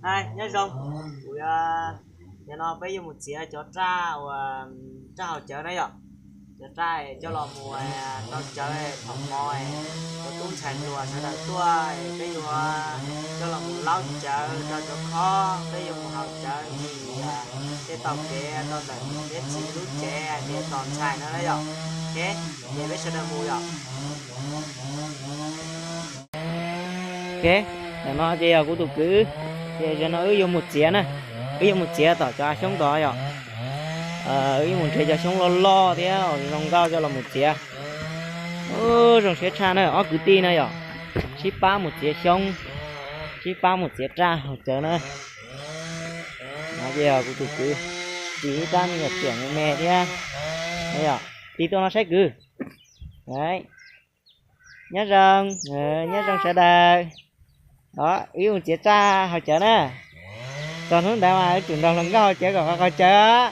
Hi, nyob zoo. Kuv, yog no peb yuav mus txiav cov raj uas raj haus cawv na yom. Cov raj coj los mus rau cawv thaum hmo, cov tub ntxhais hluas sawv daws tuaj, peb yuav coj los mus laub cawv rau cov khob, peb yuav mus haus cawv ntxim tej tau kev rau ntawm niam txiv lub tsev ces tos ntxhais no na yom. Ok, ces peb sawv daws mus yom. Ok, ntawm no ces yog kuv tus kwv, ces zaum no wb yuav mus txiav na, wb yuav mus txiav tom cov hav xyoob tod yom. Wb yuav mus nrhiav cov xyoob loj loj thiab zoo nkauj coj los mus txiav. Ub, zoo siab tshaj na ob kwv tij na yom, sib pab mus txiav xyoob, sib pab mus txiav raj haus cawv na. No ces yog kuv tus kwv, txiv ib rab me nyuam txiam me me thiab. Yog tig tuaj no saib kwv. Nyob zoo, nyob zoo sawv daws. Wb mus txiav raj haus cawv na. Txog hnub ntawd mas wb tsum nrog hluas nkauj haus cawv kom qhov qhov cawv.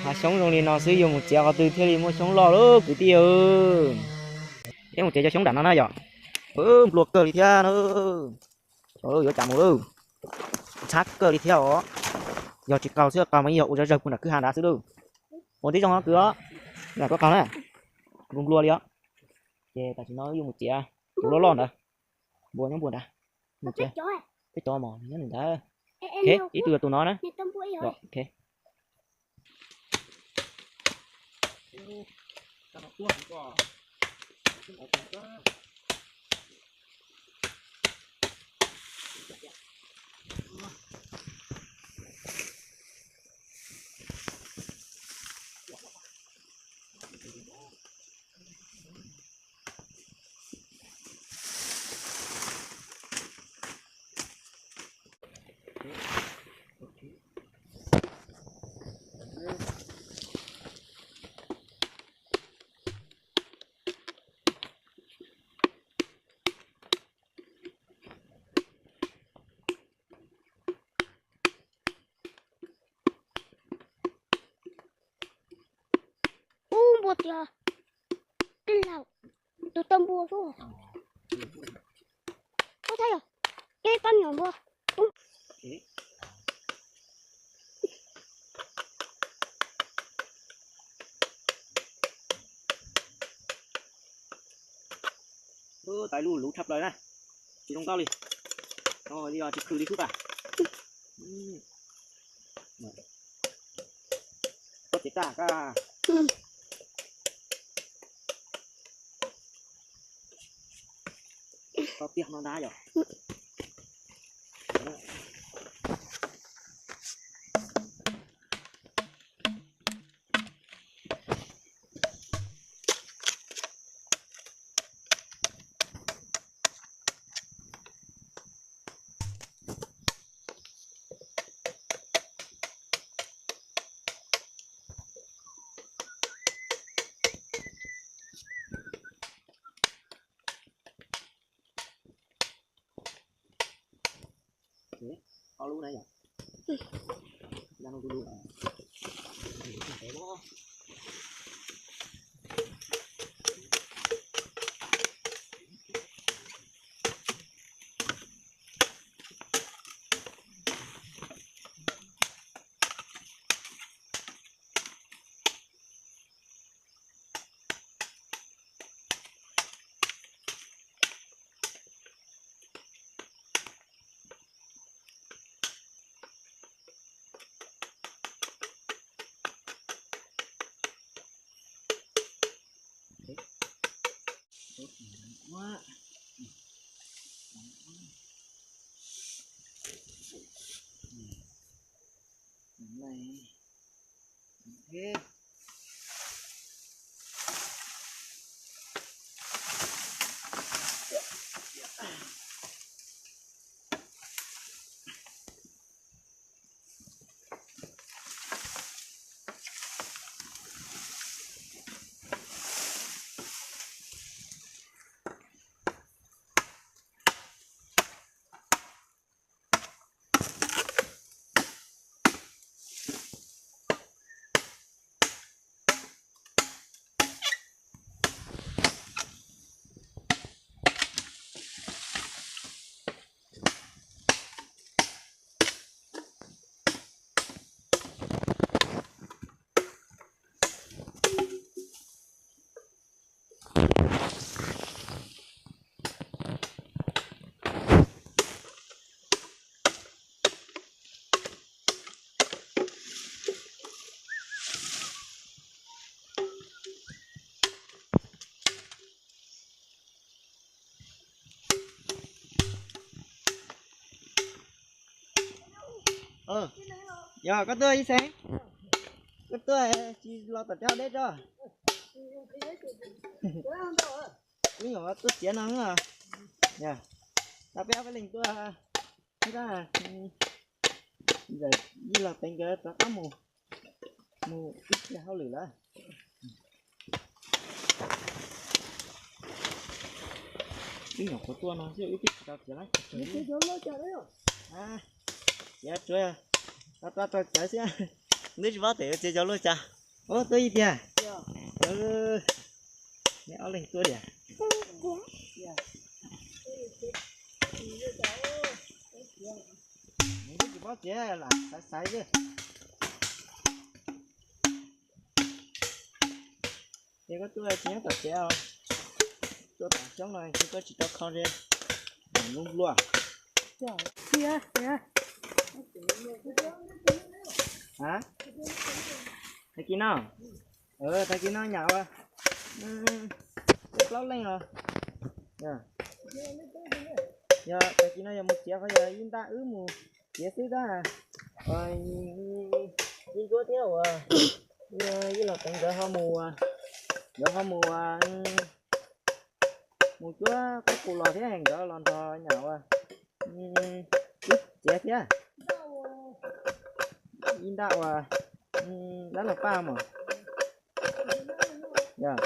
Hav xyoob zoo li no xwb yuav mus txiav qhov twg thiaj li muaj xyoob loj lub kwv tij. Peb mus txiav cov xyoob nram no na yom. Nplua kawg li thiab na. Yuav cas mus lawm. Ntxhab kawg li thiab os. Yog tsis qaug xwb, qaug mas yeej yog ua zawg zawg puag nram kwj ha nrad xwb lauj. Ua tib zoo no kwv os. Nram koj qaug na. Nplua nplua li os. Ces tam sim no yuav mus txiav tus loj loj ntawd. Npua nyob npua nrad. Peb cov mos nyob ntawd. Ok, ib tug yog tus no na. Ub, npua tiag. Tej laus, tus tau npua xwb. Ub, thaib yog, ib pab me nyuam npua. Tais lub luv tshaj plaws na, tsis zoo nkauj li, tsis khw li xwb tas. Koj txiav raj koj. Koj tiag no na yom. Ob lub na yom. Yog koj tuaj ib xeeb, koj tuaj tsis los tom cov deb tso. Wb nyuam qhuav tuaj txiav no, tau peb ob peb leeg tuaj, ib los teev nkawd rov qab mus, mus ib txhia hauj lwm lawm. Wb nyuam qhuav tuaj no xwb wb twb tsis tau txiav lawm. Txiav tsuav, tau tau txawv xwb, twb tsis paub tias yuav txiav cov luaj cas. Ub, tuaj ib tiag. Neb ob leeg tuaj tiag. Neb twb tsis paub txiav lam xaiv xaiv xwb. Ces koj tuaj tsis nyob tom tsev os, tuaj tom xyoob no ces koj tsis tau kho ze, mam npluaj. Tag kis no, tag kis no nyam ua plaub leej os. Yog tag kis no yog mus txiav qhov yog ib ntaj wb mus txiav xwb tab, ib ncuab thiab uas ib los teev nkawd ho mus, nkawd ho mus, mus cuab qab qus los thiab nkawd los nrog nyam ua wb txiav thiab. Ib ntaj uas dab laug paj mas. Yog,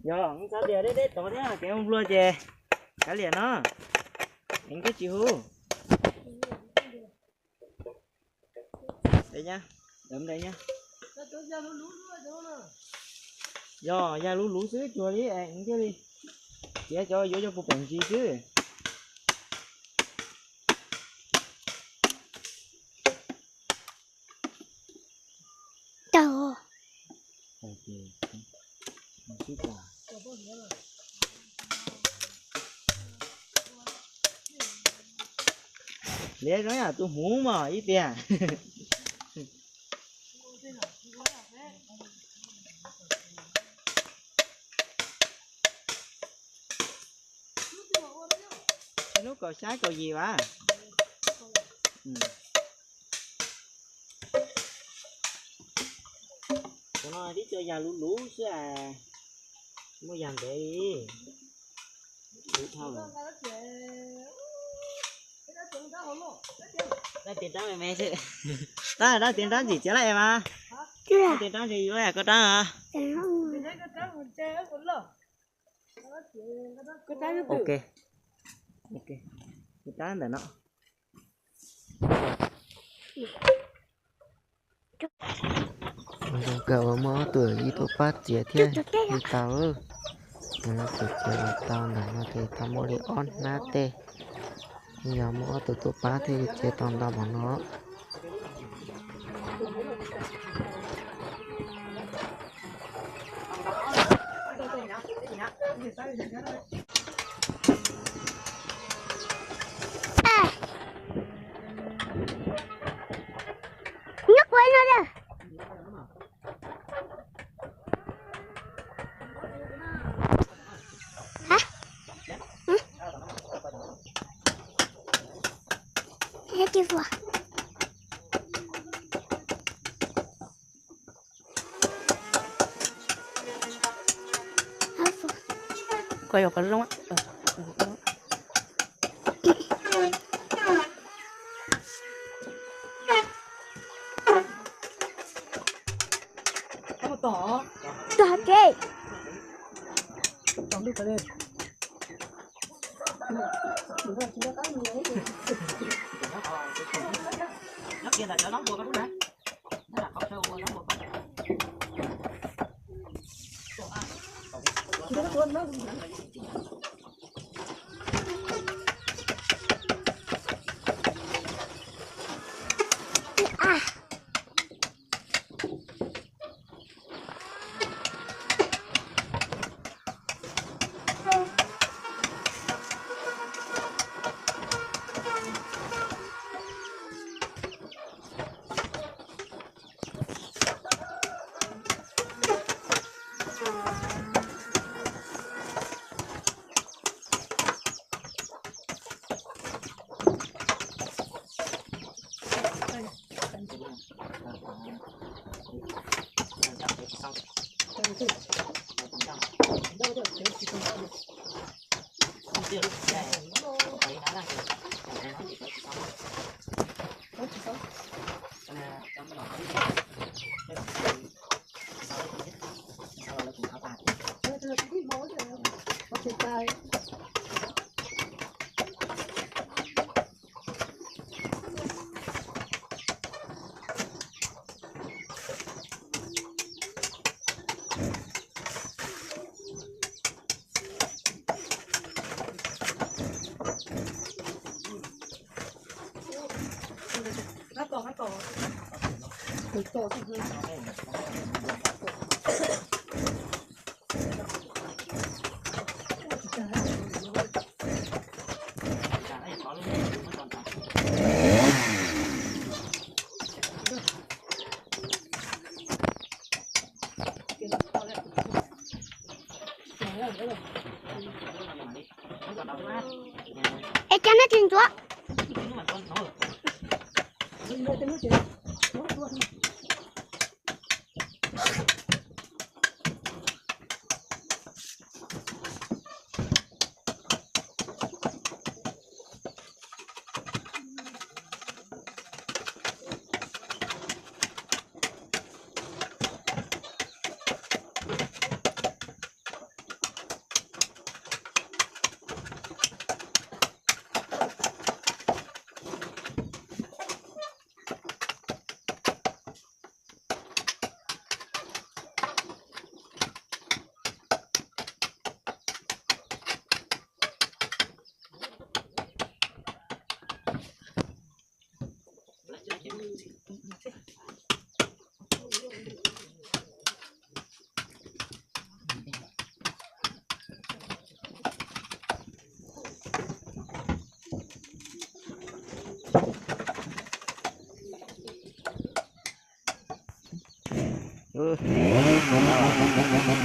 yog xav tias deb deb tod thiab kev ua nplua ces kav liam no, heev twb tsis hu. Yog yag luv luv xwb cuag li es thiaj li txiav cov yuav cov puas pom ntsis xwb. Liab zoo yam tus hmuv mos ib tiag. Hnub kaum xya kaum yim vas. Cov no tib co yag luv luv xwb, muaj yag ntev li. Luv dhau lawm. Dab tis nrab me me xwb. Tab dab tis nrab ntxim txiav lawm es mas. Dab tis nrab ntshe yuav yam koj rab. Ok, koj rab ntawm no. Zoo kawg uas muaj ob tug ib tug pab txiav thiab li tau. Txiav los tau ntawm no ces tau muaj li ob hnab tej, yog muaj ob tug tuaj pab thiaj li txiav tau ntau npaum no. Nyob kuv no lawm. Hả? Hả? Thấy chưa vừa? Coi vào cái rông á. Ờ, ờ, ờ. Tao hả kì. Es cas nej tsis ntxuav?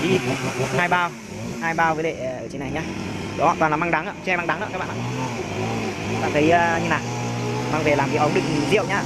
Ib, hai bao, hai bao với lại ở trên này nhá. Đó toàn là măng đắng ạ, tre măng đắng đó các bạn ạ. Bạn thấy ờ, như nào? Mang về làm cái ống đựng rượu nhá.